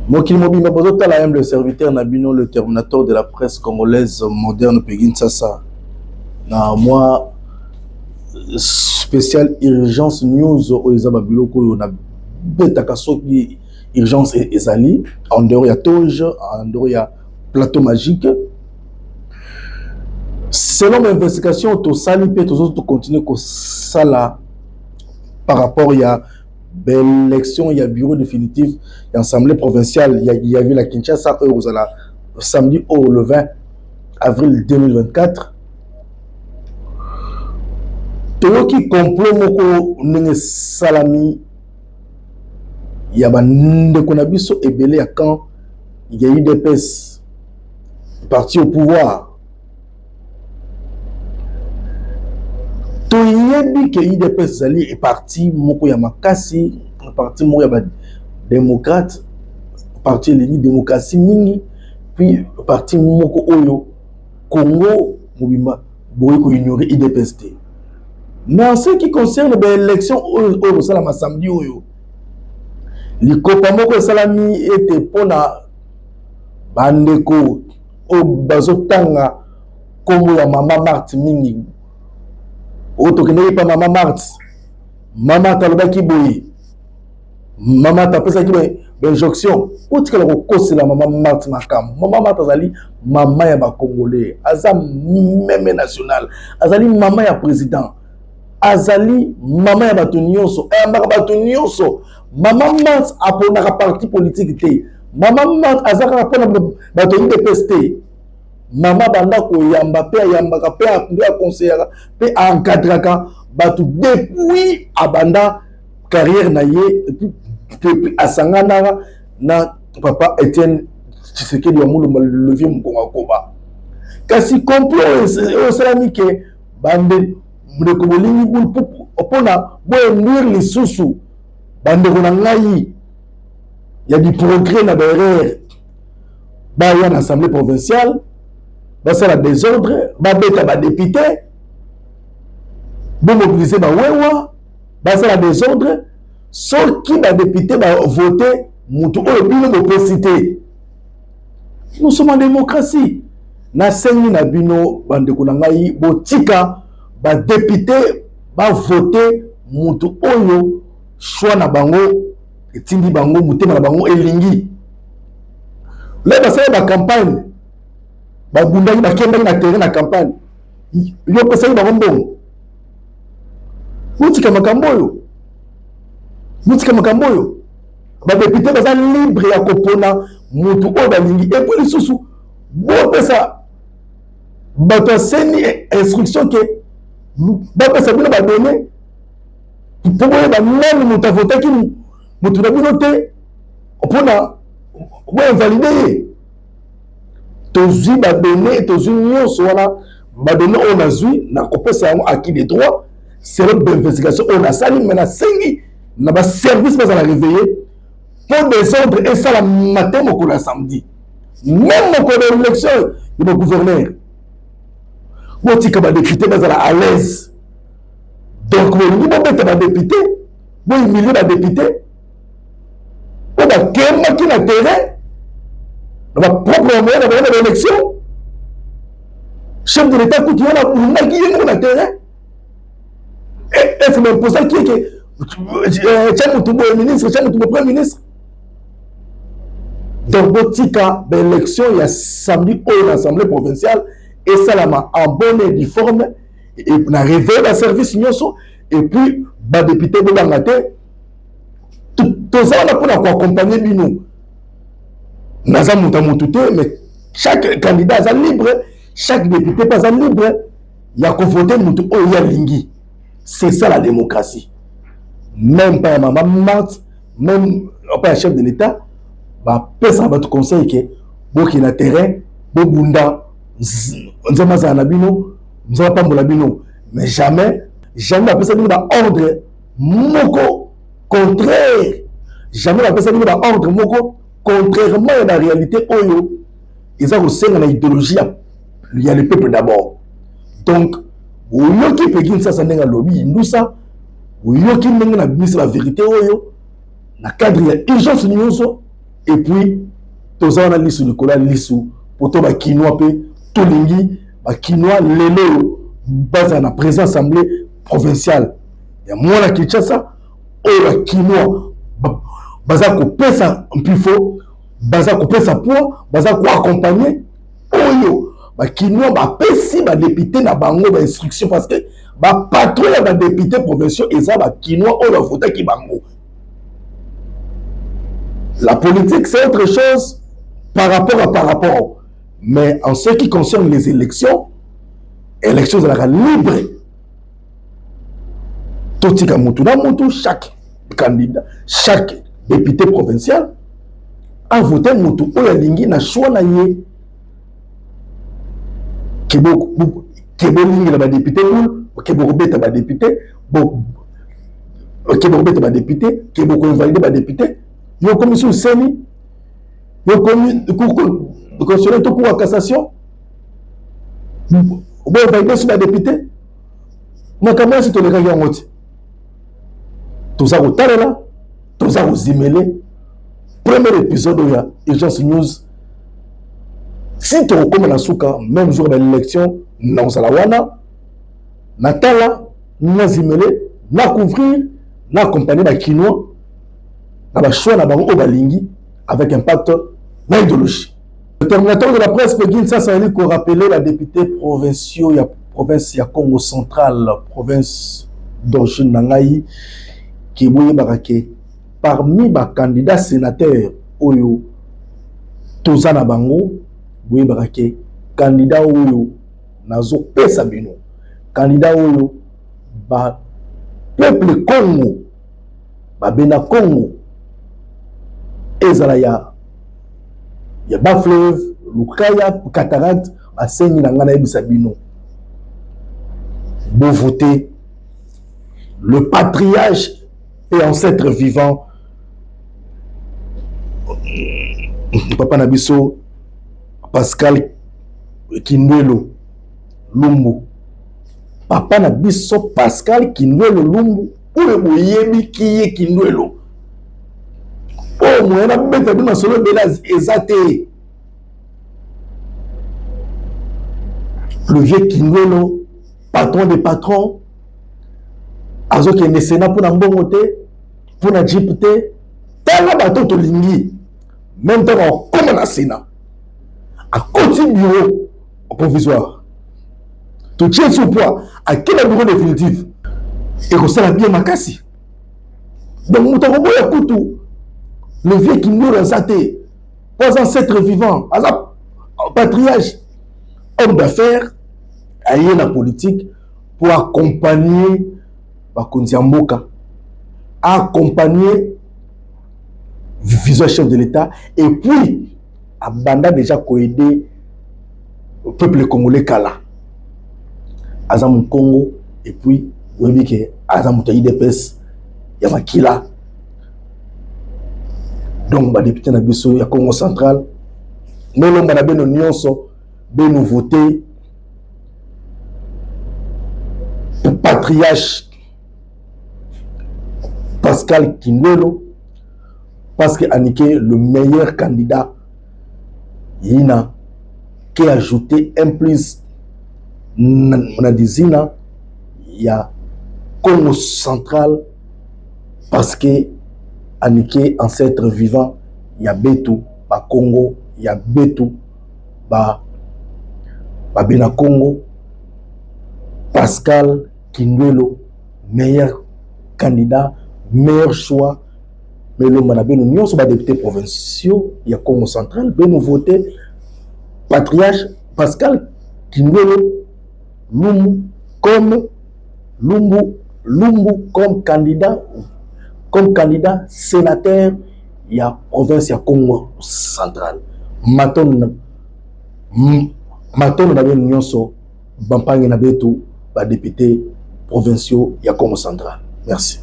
Mokili mobimba bozotala humble serviteur na bino, le terminateur de la presse congolaise moderne, Peggy Nsasa, na mwa spécial urgence news oyo eza babiloko oyo nabetaka soki urgence ezali en dehors ya toge, en dehors ya plateau magique. Selon ma investigation tosali mpe tozo tocontinue kosala par rapport ya baélection ya bureau définitif ya assemblée provinciale ya ville ya Kinshasa oyo kozala samedi oyo le 20 avril 2024, toyoki complot moko ndenge esalami ya bandeko na biso ebele ya camp ya UDPS, parti au pouvoir. Toyebi ke UDPS ezali parti moko ya makasi, parti moko ya badémocrate, parti elingi démocratie mingi, puis parti moko oyo Congo mobimba boyi koignore UDPS te. Mais en ce qui concerne baélection oyo kosalama samedi oyo, likopa moko esalami ete mpona bandeko oyo bazotanga nkombo ya mama Marthe mingi, oyo tokendeki mpa mama Marthe, mama Marthe alobaki boye, mama Marthe apesaki bainjonction. Otikala kokosela mama Marthe makambo. Mama Marthe azali mama ya bacongolais, aza meme national, azali mama ya président, azali mama ya bato nyonso, ayambaka bato nyonso. Mama Marthe aponaka parti politique te. Mama Marthe aza kaka mpona bato ya UDPS te. Mama banda koyamba mpe ayambaka mpe nde akonseyaka mpe aencadraka bato depuis abanda carrière na ye, depuis asanganaka na papa Etienne Tshisekedi wa Mulumba, levier mokongo akoba. Kasi complot oyo esalami ke bandeko bolingi mpona boinduire lisusu bandeko na ngai ya du progrès na baerreur, baya na assemblée provinciale, basala désordre, babeta badéputé, bomobilize bawewa, basala désordre. Soki badéputé bavote motu oyo bino bopesi te, nous sommes en démocratie. Nasengi na bino, bandeko na ngai, botika badéputé bavote motu oyo choix na bango etindi bango, motema na bango elingi. Le basali bacampagne, babundaki, bakendaki na terrain na campagne, yo opesaki bango mbongo? Botika makambo oyo, botika makambo oyo. Badéputé baza libre ya kopona motu oyo balingi. Et puis lisusu, bopesa bato ya CENI instruction ke bapesa bino badonnées mpo boyeba nani moto avotaki motu na bino te, mpona boinvalide ye. Tozwi badonnées, tozwi nyonso wana. Badonnées oyo nazwi, nakopesa yango acquis de droit selon bainvestigation oyo nasali. Me nasengi na baservice bazala réveillé mpo désordre esalama te mokolo ya samedi, même mokolo ya élection ya bagouverneur. Botika badéputé bazala à l'aise. Donc bolingi bobeta badéputé, bohumilie badéputé oyo bakemaki na terrain na bapropre moyen na bango na baélection. Chef de l'État kutu wana abundaki ye moko na terrain. Est-ce baimposaki eke tia motu boye ministre, tia motu boye premier ministre? Donc botika baélection ya samedi oyo na assemblée provinciale esalama en bonne et due forme, na réveille baservice nyonso. Et puis badéputé, bobanga te, toza wana mpona koaccompagne bino. Naza moto ya motu te, mais chaque candidat aza libre, chaque député mpe aza libre ya kovote motu oyo ye alingi. C'est ça la démocratie. Même pa ya mama Marthe, même pa ya chef de l'État, bapesaka bato conseil ke bokende na terrain, bobunda, Nzambe azala na bino, Nzambe apambola bino. Mais jamais, jamais bapesa bino baordre moko contraire, jamais bapesa bino baordre moko contrairement ya baréalité oyo eza kosenga na idéologie ya le peuple d'abord. Donc oyoki Peggy Nsasa ndenge alobi indusa, oyoki ndenge nabimisa bavérité oyo na cadre ya urgence nyonso. Et puis toza wana lisu likolo ya lisu po to ba kinois pe tolingi ba kinois lelo oyo bazala na président assemblée provinciale ya mwana Kinshasa oyo ba kinois baza kopesa mpifo, baza kopesa poids, baza koaccompagne oyo ba kinois bapesi ba député na bango ba instruction, parce que ba patron ya ba député provinciaux eza ba kinois oyo bavotaki bango. La politique, c'est autre chose par rapport à par rapport, mais en ce qui concerne les élections, élections ezalaka libre. Totika mutu na mutu, chaque candidat, chaque député provincial a voté mutu oyo alingi na choix na ye. Ke bolingela ba député boule, ke bokobeta ba député, ke bokobeta ba député, ke bokoinvalide ba député. Yo okomi su seni, yo okomi cour constitutionnelle to cour ya cassation, boinvalide su ba député. Makambo nyonso tolekaki yango ti toza kotalela, toza kozimele premier épisode oyo ya Urgence News. Si tokokóma na suka, même jour ya élection, nakozala wana, natala, nazimele, na couvrir, na accompagner bakinois na bachoix na bango oyo balingi avec impact na idéologie. Le terminateur de la presse Pegin Sasa ali korappeler ba député provinciaux ya province ya Congo Central, province d'origine na ngai, ke boyebaka ke parmi bacandidat sénateur oyo toza na bango, boyebaka ke candidat oyo nazopesa bino, candidat oyo ba peuple Congo, babena Congo, ezala ya bafleuve Lukaya, cataracte, basengi na ngai nayebisa bino bovote le patriarche et ancêtre vivant, papa na biso Pascal Kindwelo Lumbu. Papa na biso Pascal Kindwelo Lumbu oyo boyebi kiye Kindwelo oyo moyen nabeta bino masolo ebele eza te. Le vieux Kindwelo, patron des patrons, azokende Sénat mpona mbongo te, mpona jeep te. Tala bato tolingi, même ntango akoma na Sénat, akoti bureau provisoire, totie sous poids, ake na bureau définitif, ekosala bien makasi. Donc moto akoboya kutu le vieux Kindwelo aza te, po aza ancêtre vivant, aza patriarche, homme d'affaires, aye na politique pour accompagner bakonzi ya mboka, accompagner vision chef de l'État, et puis abanda déjà koaider peuple congolais kala. Aza mokongo, et puis oyebi ke aza moto ya UDPS ya makila. Donc badéputé na biso ya Congo Central, nolomba na bino nyonso, bino vote patriarche Pascal Kindwelo, parce que Anike le meilleur candidat yina qui a ajouté un plus na dizina ya Congo Central, parce que Anike ancêtre vivant ya betu ba Congo, ya betu ba babena Congo. Pascal Kindwelo, meilleur candidat, meilleur choix. Melomba na bino nyonso badéputé provinciaux ya Congo Central, bino vote patriarche Pascal Kindwelo Lumbu comme Lumbu Lumbu comme candidat sénateur ya province ya Congo Central. Matondo, matondo na bino nyonso, bampangi na betu badéputé provinciaux ya Congo Central. Merci.